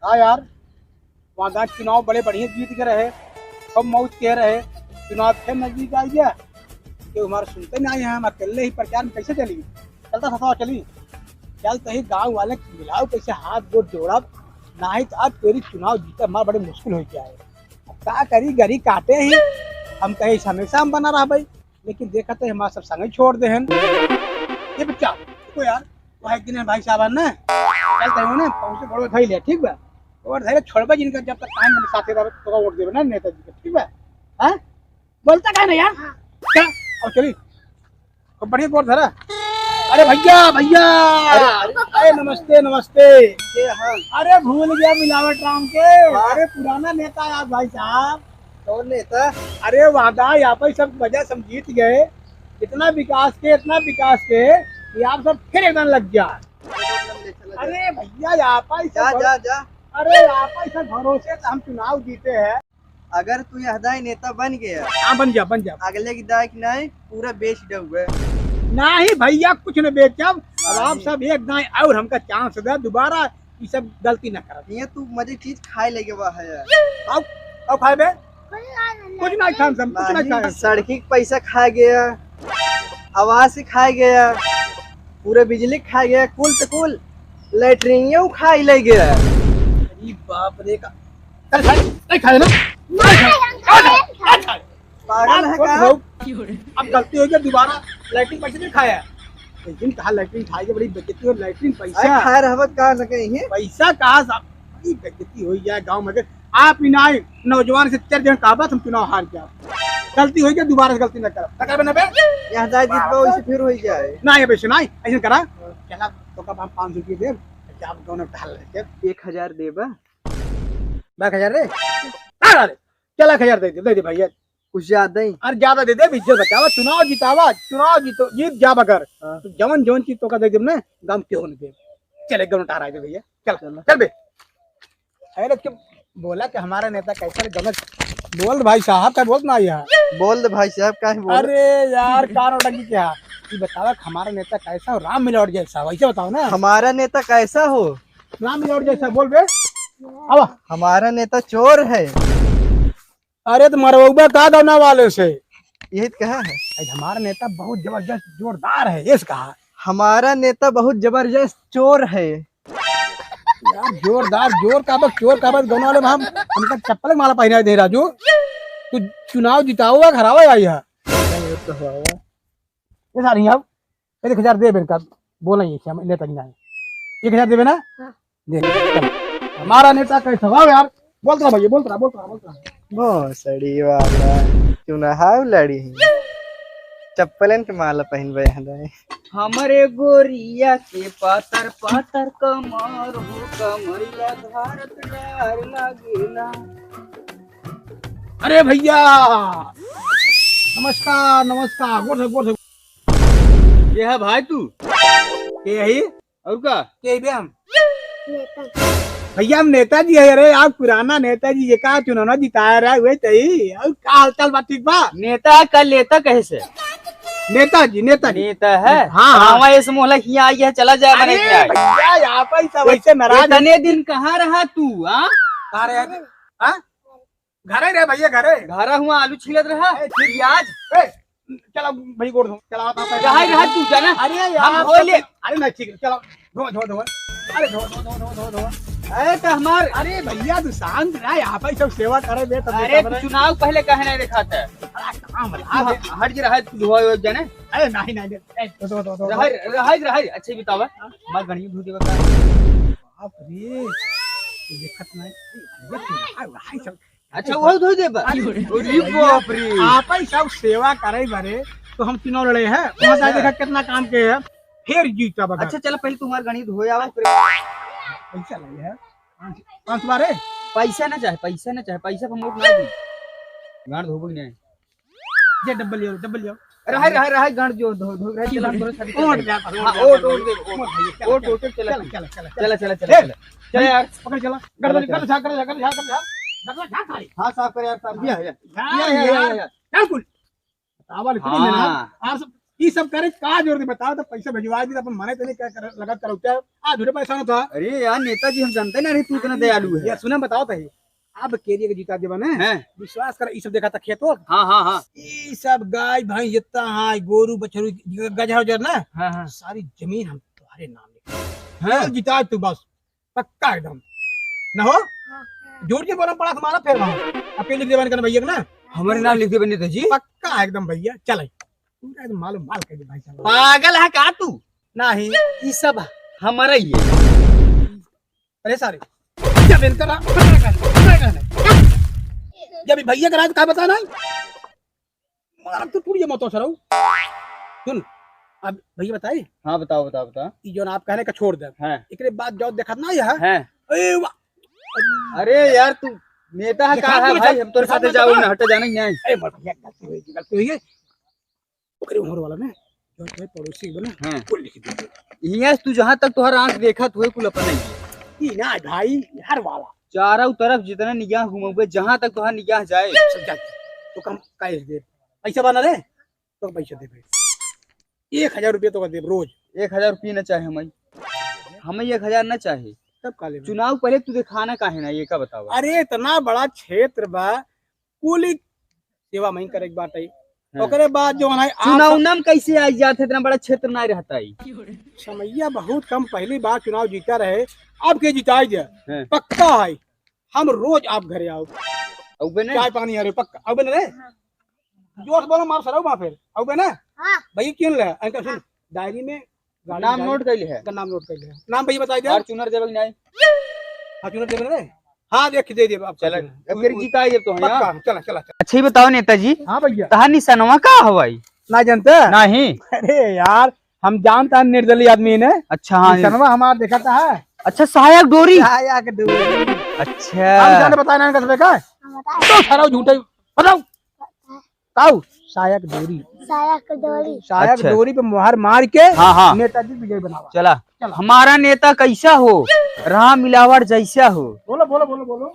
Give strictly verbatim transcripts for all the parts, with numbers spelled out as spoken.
हाँ यार, वहाँ गाँव चुनाव बड़े बढ़िया जीत गए रहे, सब मौज के रहे। चुनाव फिर नजदीक आ गया, कि हमारे सुनते नहीं आए हैं, हम अकेले ही प्रचार में कैसे चली? चलता ससुरा चली, चल तही गाँव वाले के मिलाओ, कैसे हाथ गोड़ जोड़ब, नहीं तो अब तेरी चुनाव जीते हमारा बड़े मुश्किल हो गया है। अब का करी, गरी काटे ही, हम कहे हमेशा हम बना रहा भाई, लेकिन देखा तो हमारा सब संगे छोड़ दे हैं। ये बच्चा, रुको यार, वो एक दिन है भाई साहब ने, चल तही ना पहुँचे, गोड़वा धई ले, ठीक बा? गोड़ धई ले, छोड़बा जिनका, जब तक कायम हम साथे रहे तो वोट देबे ना नेताजी के, ठीक बा? हाँ, बोलता का ना यार? क्या? और चली, खूब बढ़िया गोड़ धरा। अरे भैया, भैया, अरे, अरे नमस्ते, नमस्ते। अरे भूल गया मिलावट राम के। अरे पुराना नेता यार भाई साहब। कौन नेता? अरे वादा, यहाँ पर सब वजह सब जीत गए, इतना विकास के, इतना विकास के कि आप सब फिर एकदम लग गया। अरे भैया, यहाँ पर सब जा, भर- जा, जा। अरे यहाँ पर सब भरोसे से हम चुनाव जीते हैं। अगर तू यह दाई नेता बन गया, हाँ, बन जा, बन जा। अगले की दाई की नहीं, पूरा बेच डुबे। नहीं भैया, कुछ नहीं बेचब। अब आप नहीं। सब एक दाई और हमका चांस दे, दोबारा ये सब गलती ना करब। ये तू मजे चीज खाए लेके बा है। अब, अब खाए बे? कुछ नहीं खाए हम, कुछ नहीं नहीं, खाए। सड़की के पैसा खा गया, आवास ही खा गया, पूरा बिजली खा गया, कुल तो कुल लैट्रिनियो खाई ले गया। अरे बाप रे का। चल खाए, नहीं खाए ना? नहीं खाए, नहीं खाए, नहीं खाए। पागल है का? अब गलती हो गया, दोबारा लैट्रिन पैसे नहीं खाया। लेकिन कहा लैट्रिन खाए के बड़ी बेइज्जती हो, लैट्रिन पैसा। अरे खाए रहबत का न कहीं है? पैसा कहा साहब, बड़ी बेइज्जती हो गया गाँव में। आप ही ना आए, नौजवान से चार जन कहा बात हम चुनाव हार गया। गलती हो गया, दोबारा से गलती न करब। न करबे ना बे? यहाँ जाए जीतबा, वैसे फिर हो जाए। ना, ये वैसे ना, ऐसे करा। चला, तो कब हम पाँच सौ रुपये देब, जब गाँव में टहल रहे के। एक हजार देबा? दस हजार रे? ना, ना रे। चला, एक हजार दे दे, दे दे भैया। कुछ ज्यादा ही। अरे ज्यादा दे दे, इज्जत बचावा, चुनाव जितावा, चुनाव जीतो, जीत जाब अगर। हाँ। तो जवन जवन चीज तोका दे देब ना, गाँव केहू न देब। चल, एक गाँव टहरा दे भैया, चल, चलो। चल बे। अरे के बोला कि हमारा नेता कैसा रे गलत। बोल भाई साहब, का बोलत ना यार? बोल दे भाई साहब, काहे बोल? अरे यार, का नौटंकी क्या? ये बतावा कि हमारा नेता कैसा हो? राम मिलावट जैसा, वैसे बताओ ना। हमारा नेता कैसा हो? राम मिलावट जैसा, बोल बे। आवा। हमारा नेता चोर है। अरे तो मरवाउबा का गौना वाले से? यही तो कहा है। अरे हमारा नेता बहुत जबरदस्त जोरदार है, ये से कहा। हमारा नेता बहुत जबरदस्त चोर है। यार जोरदार, जोर का बक, चोर का बक, गौना वाले में हम, हमका चप्पल के माला पहनाए दे राजू। तू चुनाव जितावा, हरावा आई है। नहीं, वो तो हरावा। ये सारी अब एक हजार देबे इनका, बोला ये क्या, लेता नहीं आए। एक हजार देबे ना? हाँ। दे, चल। हमारा नेता कैसा हो यार? बोलत रहा भैया, बोलत रहा, बोलत रहा, बोलत रहा। भोसड़ी वाला चुनाव लड़ी है। चप्पलन के माला पहनबे यहाँ दाई। हमरे गोरिया के पातर पातर कमर हो, कमरिया धारत डार लागेला। अरे भैया, नमस्कार, नमस्कार, गोर से, गोर से। के है भाई तू? के यही? और का? के बे हम? नेता। भैया हम नेताजी है, अरे आप पुराना नेताजी, ये का चुनाव जिताया रहा, वही तही। और का हालचाल बा, ठीक बा? नेता का लेता कहे से? नेताजी, नेताजी। नेता है? हाँ, हाँ। हाँ, इस मोहल्ला हियाँ आई है, चला जाए, अरे मने क्या है? भैया, यहाँ पर सब ऐसे नाराज है। इतने दिन कहाँ रहा तू, हाँ? कहाँ रहे? हाँ? घरे रहे भैया, घरे। घरा हुआ आलू छीलत रहा, ए, ठीक। प्याज। ए, चला भाई, गोड़ धो, चला, आप, आप, रहा, रहा तू जाना। अरे यार, हम धो ले। अरे नहीं, ठीक है, चला, धो, धो, धो। अरे धो, धो, धो। अरे तो हमार अरे भैया, तू शांत रह, यहाँ पे सब सेवा करे बे, तब अरे तू चुनाव पहले काहे नहीं देखा था? अरे काम रहा तू बे। ह-, हट के रहा, तू धो, धो जाने। अरे नहीं, नहीं, नहीं, ए, धो, धो, धो, धो। रहा, रहा, रहा, अच्छा ही बतावा। हाँ। मैं गणित धो देवा का? बाप रे, तू देखत नहीं। अरे, ये तो रहा, रहा, सब अच्छा, वही धोई देबा? अरे, अरे बाप रे। आप ही सब सेवा करे बरे, तो हम चुनाव लड़े हैं। वहाँ जाके देखा कितना काम के है, फिर जीता बता। अच्छा, चलो, पहले तुम्हार गणित धोए आवा, फिर पैसा लगे है। पाँच, पाँच बार है। पैसा ना चाहे, पैसा ना चाहे, पैसा पर वोट ना दी। गांड धोबो ही नहीं। ये डब्बल लियो, डब्बल लियो। रहे, रहे, रहे, गांड जो धो, धो, रहे, चला, थोड़ा सा भी ओट चला। गया, हाँ, ओट, ओट, ओट, ओट, ओट, चला, ओट, चला, ओट, चला, चला, चला, चला, ए, चला। चला यार। पकड़ चला। गड़बड़, चला, चला। गड़बड़ झाड़, गड़बड़ झाड़, गड़बड़ झाड़, गड़बड़ झाड़ सारी। हाँ, साफ कर यार, साफ। या, या। या, या, यार, या, यार। या। क्या कुल? बतावा ले, कुल हाँ। लेना। आप सब ई सब करे का जरूरत है? बताओ तो, पैसा भिजवा दी तो अपन मने तने क्या कर, लगत करो क्या? आ, झूठे परेशान होता। अरे यार नेताजी, हम जानते ना रहे तू इतना दयालु है। ये सुना, बताओ तो ही। अब केरिया के जीता देवा ने। हैं? विश्वास कर, ई सब देखा था खेतो। हाँ, हाँ, हाँ। ई सब गाय भैंस जितना है, गोरू बछरू, गजर उजर ना, हाँ, हाँ। सारी जमीन हम तुम्हारे नाम लिख। हैं? जीता तू बस, पक्का एकदम। ना हो? हाँ। जोर के बोला पड़ा तुम्हारा, फिर वहाँ अपील लिख देवा ने भैया के ना। हमारे नाम लिख देवा ने नेताजी। पक्का एकदम भैया, चल आई। पूरा एकदम मालूम माल कर दे भाई साहब। पागल है का तू? नहीं, ई सब हमारा ही है। अरे सारे, जब इनका ना, जब ई भैया का राज का बताना है? मार तो टूट गया मतो सरऊ। सुन, अब भैया बताई? हाँ, बताओ, बताओ, बताओ। ई जोन आप कहने का छोड़ दे। हाँ। एकरे बाद जो देखत ना यह। हाँ। ए, वा-, अरे यार, तू नेता है देखा का है तू भाई? सब, हम तोरे साथ जाओ ना, हटे जाना ही नहीं। ए, मत भैया, गलती हुई, गलती हुई है। ओकरे उम्र वाला ना, जो तोहरे पड़ोसी बना, हाँ। वो लिख दे। यहाँ से तू जहाँ तक तोहर आँख देखत होए, कुल अपन ही है। ई ना भाई, हर वाला। चारों तरफ जितना निगाह घुमावे, जहाँ तक तोहर निगाह जाए। सब जाए। तो कम कैसे दे? पैसा बना रे, तो पैसा दे भाई। एक हजार रुपया तो दे रोज। एक हजार रुपया ना चाहे हमें, हमें एक हजार ना चाहे। तब का लेबे? चुनाव पहले तू दिखाना काहे ना, ये का बतावा? अरे इतना बड़ा क्षेत्र बा, कुल सेवा महीं करे के बात है। हाँ। ओकरे बाद जो है आप चुनाव नाम कैसे आ जात है, इतना बड़ा क्षेत्र ना रहता है। समैया बहुत कम, पहली बार चुनाव जीता रहे, अब के जिताई दे। हाँ। पक्का है, हम रोज आप घरे आओ। अउबे ने? चाय पानी अरे पक्का, अउबे ने रे? जोर से बोलो, मार सराउ वहाँ फिर, अउबे ने? हाँ। भैया क्यों ले? अंकल सुन, डायरी में गाड़ी नाम डाल। नोट कर ले है। का नाम नोट कर ले। नाम भैया बताई दे। फॉर्च्यूनर देबे कि नहीं? फॉर्च्यूनर देबे रे? हाँ, देख के दे दे अब चला, फॉर्च्यूनर। अब फिर जीता है जब तो, हाँ। पक्का, चला, चला, चला। अच्छा, ये बताओ नेताजी। हाँ भैया। तहार निशानवा का हवाई? ना जानता? नहीं। अरे यार, हम जानता है निर्दलीय आदमी ने। अच्छा, हाँ। निशानवा हमारा देखा था है। अच्छा, सहायक डोरी। सहायक डोरी। अच्छा। हम जाने बताए ना कसबे का? हम बताए। तो सारा झूठे बताओ। काऊ? सहायक डोरी। सहायक डोरी। सहायक अच्छा। डोरी पे मोहर मार के हाँ, हाँ। नेताजी विजय बनावा। चला। चला। हमारा नेता कैसा हो, राह मिलावट जैसा हो। बोलो, बोलो, बोलो, बोलो।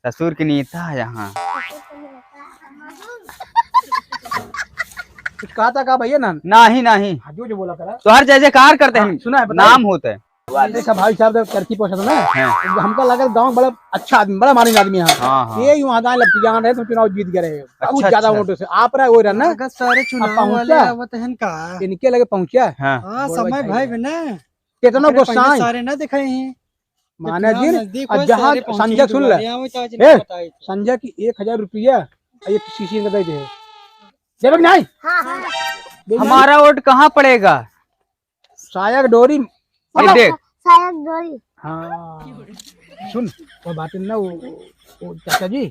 ससुर के नेता है यहाँ। कुछ कहा था का भैया ना? नहीं, नहीं। हाँ, जो, जो बोला करा। तो हर जय जयकार करते हाँ, हैं, सुना है, बताइए। नाम होता है। वाह, देखा भाई साहब, तो चरखी पोछत ना। हाँ। हमका लगल गाँव बड़ा अच्छा आदमी, बड़ा मानिन आदमी है। हाँ, हाँ। ये यूं आदान लपटियान रहे तो चुनाव जीत गए रहे। बहुत अच्छा, ज्यादा अच्छा। वोटों से। आप रहे, वो रहे ना। अगर सारे अब चुनाव पहुंचा? वाले आवत हैं का? इनके लगे पहुंचा? हाँ। हाँ, गोड़ समय भाई भाई बे ना। कितना अरे गुस्सा पहले है। सारे ना दिखाई हैं। माने चुनाव जिन, नजदीक और हो, जहाँ सारे पहुंचे संजय सुन ले। दुआरे आओ, चाहे जिनको ए, बताए। संजय की एक हजार रुपया, एक शीशी इनका दे दे। देबे कि नहीं? हाँ, हाँ। दे दे। हमारा वोट कहाँ पड़ेगा? सहायक डोरी, ये मतलब देख। सहायक डोरी। हाँ। सुन, वो बात है ना, वो, वो, वो चाचा जी,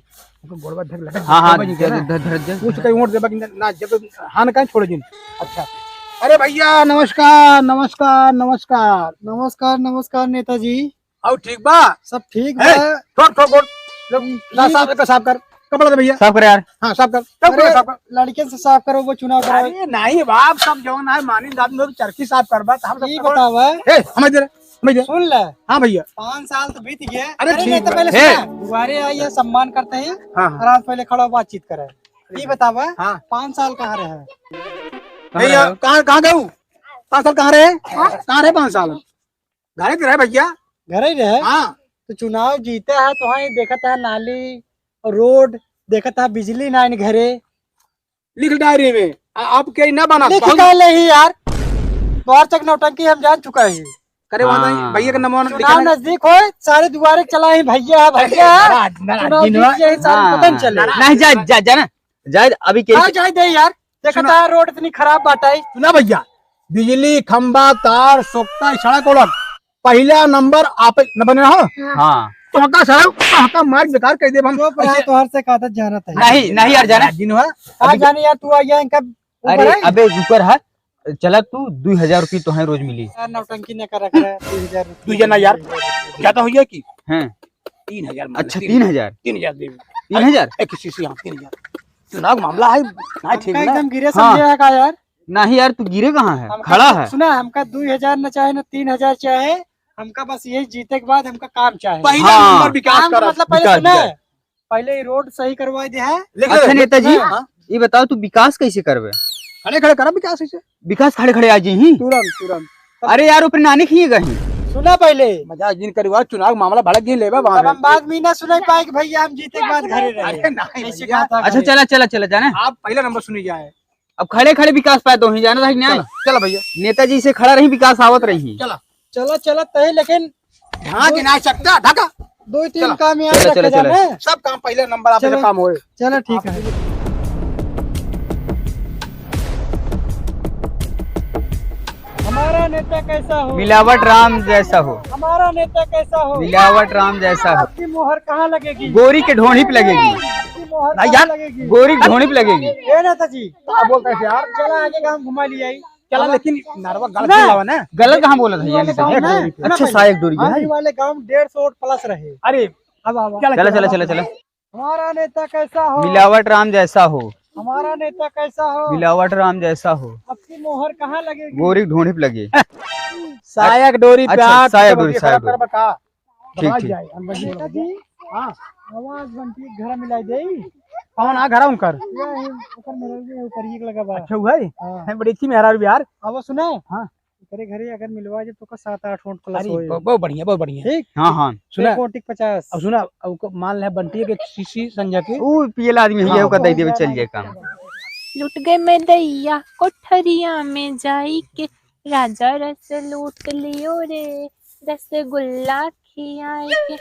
उनको गोड़वा धर लटक हाँ, हाँ, बाबा जी के धर, ना। धर, धर, धर। पूछ के वोट देबा कि ना, जब हाँ ना काहे छोड़ जिन। अच्छा। अरे भैया, नमस्कार, नमस्कार, नमस्कार। नमस्कार, नमस्कार नेताजी। और ठीक बा? सब ठीक ए, बा। छोड़, छोड़, छोड़। लो, ई, ला, ई साफ कर, साफ कर। कपड़ा दे भैया। साफ कर यार। हाँ, साफ कर। साफ कर, अरे, साफ कर। लड़के से साफ करो, वो चुनाव करो। अरे नहीं बाप, सब जवन है, मानिन आदमी लोग चरखी साफ करबा, तो हम सब ई कपड़ा बतावा। ए, हमें दे रे, हमें दे। सुन ले। हाँ भैया। पाँच साल तो बीत गया। अरे अरे ठीक नहीं तो बा। पहले ए। सुना, दुआरे आई है, सम्मान करते हैं। हाँ, हाँ। आराम से पहले खड़ा बातचीत करे। ई बतावा, हाँ। पाँच साल कहाँ रहे? कहाँ भैया, रहे? कहाँ, कहाँ गए? पाँच साल कहाँ रहे? हाँ? कहाँ रहे पाँच साल? घरे तो रहे भैया। घरे ही रहे? हाँ। तो चुनाव जीते है तो वहाँ ही देखत है नाली और रोड, देखत है बिजली ना इन घरे। लिख डायरी में, आ, आप के ना बना, लिख बहुत का ले ही यार, तोहर चक नौटंकी हम जान चुका है। करे वहाँ हाँ। नहीं, भैया का नमवा चुनाव लिखा नहीं। नजदीक होए, सारे दुआरे चला ही भैया है, भैया है। नाराज, नाराज, चुनाव जीत गया, सारे हाँ। पता नहीं चले। नहीं, जा, जा, जा ना। जाए अभी के हाँ, जाए दे यार। देखा सुना। था रोड इतनी खराब बात आई। सुना भैया, बिजली खंबा, तार, सोखता, सड़क उड़क, पहला नंबर आप न बने रहो। हाँ। तो हका सारा, हका मार बेकार कर दे हम। चुप रहा, ऐसे तोहर से का था जानत है। नहीं, नहीं यार, जाने। दिन हुआ। हाँ, अभी जाने यार, तू आ गया इनका ऊपर अरे, है। अबे ऊपर है। चला तू, दो हजार रुपये तो है रोज मिली। यार, नौटंकी न करा करे, दो हजार रुपये। दो हजार ना यार, ज्यादा हो गया कि? हाँ। तीन हजार मान ले, अच्छा, तीन हजार। तीन हजार। तीन हजार दे। तीन हजार? एक किसी से, हाँ, तीन हजार। चुनाव मामला है, ना ठीक हमका ना। एकदम गिरे हाँ। समझे है का यार? नहीं यार, तू गिरे कहाँ है? हमका खड़ा है। सुना, हमका दो हजार न चाहे, न तीन हजार चाहे, हमका बस यही जीते के बाद हमका काम चाहे। पहला हाँ। नंबर विकास काम का करा। मतलब पहले विकास, सुना, विकास। पहले ये रोड सही करवा दे है। लिख ले। अच्छा नेताजी, हाँ। ये बताओ तू विकास कैसे करबे? खड़े खड़े करा विकास ऐसे। विकास खड़े खड़े आ जी ही। तुरंत, तुरंत। अरे यार, ऊपर नानी खिए गए। सुना पहले। मजाक जिन करी, वहाँ चुनाव मामला भड़क गई, लेबा वहाँ तब हम बाद में ना सुनाई पाए कि भैया हम जीते के बाद घरे रहे। अरे नहीं ऐसे भैया। कहा था अच्छा, घरे। चला, चला, चला, जाना। आप पहला नंबर सुनी जाए। अब खड़े खड़े विकास पाए तो ही जाना था कि नहीं? चला, चला भैया। नेताजी से खड़ा रही, विकास आवत रही। चला। चला, चला, तही लेकिन हाँ कि ना सकता, ढका। दो ही तीन चला। काम यहाँ चला, रखे चला, चला। जाना। सब काम पहले नंबर आप चला। काम होए। चला, ठीक है। हमारा नेता कैसा हो? मिलावट राम जैसा हो। हमारा नेता कैसा हो? मिलावट राम जैसा हो। आपकी मोहर कहाँ लगेगी? गोरी के ढोंढी पे लगेगी। आपकी मोहर ना कहाँ यार, लगेगी? गोरी के ढोंढी पे लगेगी। ए नेताजी, का बोलता है यार? चला आगे गाँव घुमा लिया ही। चला, लेकिन नरवा गलत ना। बोला ना। गलत कहाँ बोला था ये वाले नेता? गाँव में, अच्छा, ना साहब, एक डोरी है। हम वाले गाँव में डेढ़ सौ वोट प्लस रहे। अरे, अब, अब, चला, चला, चला, चला, चला। हमारा नेता कैसा हो? मिलावट राम जैसा हो। हमारा नेता कैसा हो? मिलावट राम जैसा हो। आपकी मोहर कहाँ लगेगी? गोरी ढोंढी पे लगे। साया के डोरी पे अच्छा, आ, साया तो डोरी, बंटी साया खराब डोरी। करबा का? ठीक, दबाई ठीक। जाए, हम बंटी नेता बोला। जी, हाँ। आवाज बंटी घर मिला दे। कौन आ घर उनकर? ये है, ओकर मेहरारू के ऊपर एक लगा बा। अच्छा, वो है? हाँ। है बड़ी अच्छी मेहरारू भी यार। अब सुना? हाँ। ओकरे घरे अगर मिलवा जाए तो ओकर सात आठ वोट प्लस अरे, होए। ब-, बहुत बढ़िया, बहुत बढ़िया। ठीक? हाँ, हाँ। सुना? एक वोट एक पचास। अब सुना, अब को-, मान ले बंटी के शीशी संजय के। ऊ पियला आदमी है, हाँ। ये ओकर दे देवे, चल जाए काम। लुट गए मैं दैया कोठरिया में जाई के, राजा रस लूट लियो रे, रसगुल्ला खियाई के।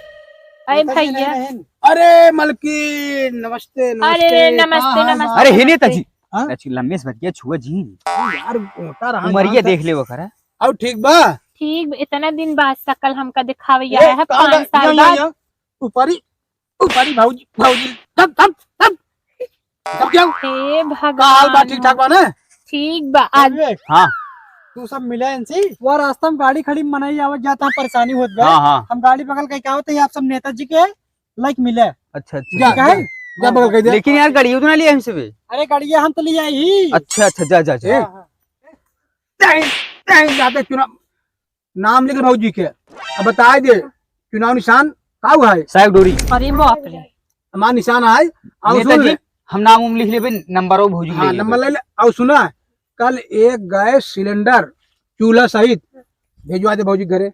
अरे नेताजी भैया। नहीं, नहीं। अरे मलकिन, नमस्ते, अरे नमस्ते, नमस्ते, कहाँ नमस्ते, हाल? अरे हे नमस्ते। नेताजी, हाँ? अच्छा, लम्बे से बतिया छुआ जी। अरे यार, मोटा रहा उमरिया जान देख ले ओकरा। अब ठीक बा? ठीक बा, इतना दिन बाद शकल हमका दिखावे ए, आया है, कहाँ पाँच बा? साल यहाँ, यहाँ, बाद। यहाँ। ऊपरी, ऊपरी भौजी, भौजी, धप, धप, धप। धप जाओ। हे का हाल बा, भगवान। ठीक ठाक बा ना? ठीक बा, आज विवेक, हाँ। तू सब मिला इनसे? वो रास्ता में गाड़ी खड़ी, मनई आवत जाता, परेशानी होत बा। हाँ, हाँ। हम गाड़ी बगल कहीं का होते हैं, आप सब नेताजी के लाइक मिले। अच्छा, अच्छा। जा, ठीक है? जा, जा बगल कह दे। लेकिन यार, गाड़ियों तो ना लिया हमसे बे। अरे, गाड़िया हम तो ले आई ही। अच्छा, अच्छा, जा, जा, जा। ए, हाँ, हाँ। टाइम, टाइम जाते चुनाव, नाम लिख भौजी के। अब बताए दे, चुनाव निशान का हुआ है? साहब डोरी। अरे बाप रे। हमार निशान है। और नेताजी, सुन ले। हम नाम उम लिख लेबे, नंबर वो भौजी हाँ, ले लेबे। नंबर ले ले। और सुना, कल एक गैस सिलेंडर चूल्हा सहित भेजवा दे भौजी के घरे।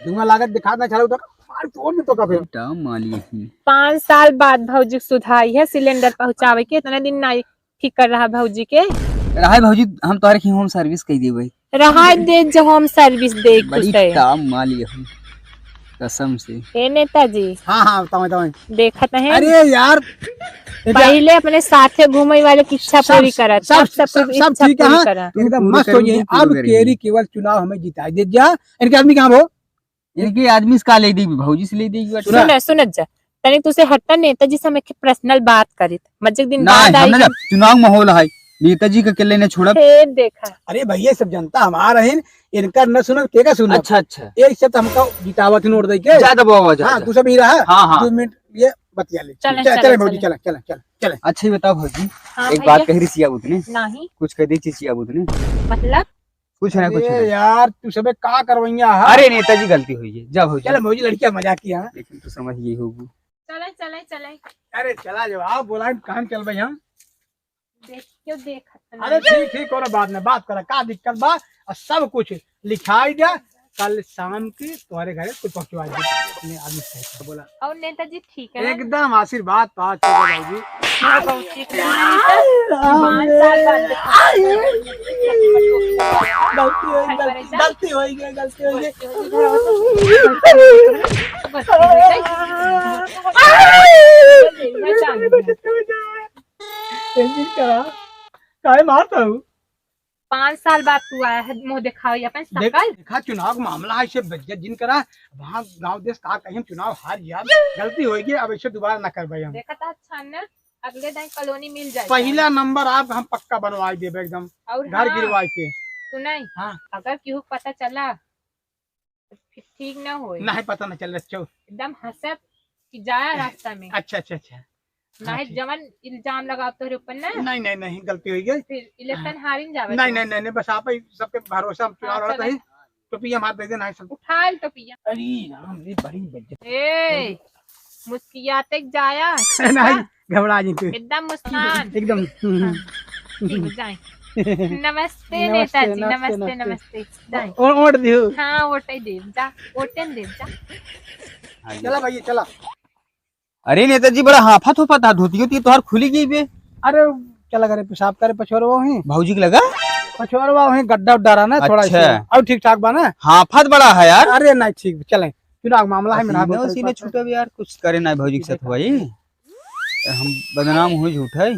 धुआं लागत दिखात ना चला तो मार तोड़ दे तो का फिर। बेटा मालिक ही। पाँच साल बाद भौजी सुधाई है सिलेंडर पहुँचावे के, इतना दिन ना फिकर रहा भौजी के। रहा भौजी, हम तोहरे की होम सर्विस कई देबे। रहा दे जो होम सर्विस दे बड़ी कुछ है। काम मालिक ही। कसम से। ए नेताजी। हाँ, हाँ, बताओ, बताओ। देखत हैं। अरे यार, पहिले अपने साथे घूमे वाले की इच्छा सब, पूरी करत, सब, अब सब सब, सब सब ठीक है, पूरी हाँ। करा। एकदम पूरी मस्त हो करी, जाए। पूरी अब करी। केरी केवल चुनाव हमें जिताई दे जा। इनके आदमी कहाँ हो? इनके आदमी से का ले दी, भौजी से ले दी। सुना। सुनत, सुनत जा। तनी तुसे हट्टा नेताजी से हम एक पर्सनल बात करित। मजे के दिन नहीं, बाद हम आई ना हम। जब चुनाव माहौल है, नेताजी का अकेले ने छोड़ब। हे देखा। अरे भैया, सब जनता हमार है, इनका न सुनब, के का सुनब? अच्छा, अच्छा। एक शब्द हमका जितावत ही नोट दे के। जा दबावा, जा, हाँ, जा। तू सब ही रहा। हाँ, हाँ। दो मिनट ये बतिया ले। चले, चले, चले, चले, भौजी, चले। चले, चले, चले, चले। अच्छा, ये बताओ भौजी, हाँ, एक भैया। बात कह रही सिया बुतने। नहीं। कुछ कह दी थी सिया बुतने। मतलब? कुछ ना, कुछ अरे ना। यार, तू सबे का करवैया है? अरे नेताजी, गलती हुई है, जा भौजी। चले भौजी, लड़कियां मजाक किया है। लेकिन तू समझ गई होगी। चले, चले, चले। अरे चला जाओ, आओ बोला, हम काम चल भाई हम। देख, क्यों देखत हन? अरे ठीक, ठीक, कोनो बात ना, बात करा, का दिक्कत बा? और सब कुछ लिखाई जा, कल शाम की तुम्हारे घरे कुछ पहुंचवा दे, अपने आदमी से बोला। और नेताजी ठीक है? एकदम आशीर्वाद पास हो गया भाई जी। हाँ, बहुत ठीक है। पाँच साल बाद गलती हो गई, गलती, गलती हो गई, गलती हो गई। बस, बस, बस। काहे मारता हूँ? पाँच साल बाद तू आया है मुँह दिखावे अपन देख, शकल। देखा, चुनाव का मामला है, इसे बेइज्जत जिन करा। वहाँ गाँव देश का कहीं हम चुनाव हार गया, गलती हो गई, अब ऐसे दोबारा ना करबे हम। देखा था, अच्छा ना, अगले दिन कॉलोनी मिल जाए। पहला नंबर आपका हम पक्का बनवाई देबे एकदम, और घर हाँ, गिरवाई के। सुनाई, हाँ। अगर केहू पता चला फिर ठीक ना होई। नहीं, पता ना चल रहा, चल। एकदम हंसत कि जाया रास्ता में। अच्छा, अच्छा, अच्छा। नहीं, हाँ, ठीक। जवन इल्जाम लगाव तोहरे ऊपर ना। नहीं, नहीं, नहीं, गलती हो गई। फिर इलेक्शन हाँ। हारिन जावे नहीं, तो। नहीं, नहीं, नहीं, बस आप ही सबके भरोसा हम चुनाव हाँ, लड़त चले। ही। टोपिया मार दे देना है सब। उठा ले टोपिया। अरे राम रे, बड़ी बेइज्जती। ए, मुस्कियाते जाया। नहीं, हाँ? घबरा जी तू। एकदम मुस्कान। एकदम। हाँ। ठीक है, जाए। नमस्ते नेताजी, नमस्ते, नमस्ते। दाई। ओ-, ओट दियो। हाँ, ओटे देव जा, ओटे देव जा। चला भैया, चला। अरे नेताजी, बड़ा हाफत हो पता, धोती होती तोहार खुली गई बे। अरे चला घरे पेशाब करे, पछोरवा वहीं। भौजी के लगा? पछोरवा वहीं गड्ढा उड्ढा रहा ना थोड़ा अच्छा। सा। अब ठीक ठाक बा ना? हाफत बड़ा है यार। अरे नहीं ठीक, चले। चुनाव मामला है मेरा। पसीने उसीने छूटे बे यार, कुछ करे ना भौजी के साथ भाई। हम बदनाम हुई झूठ है।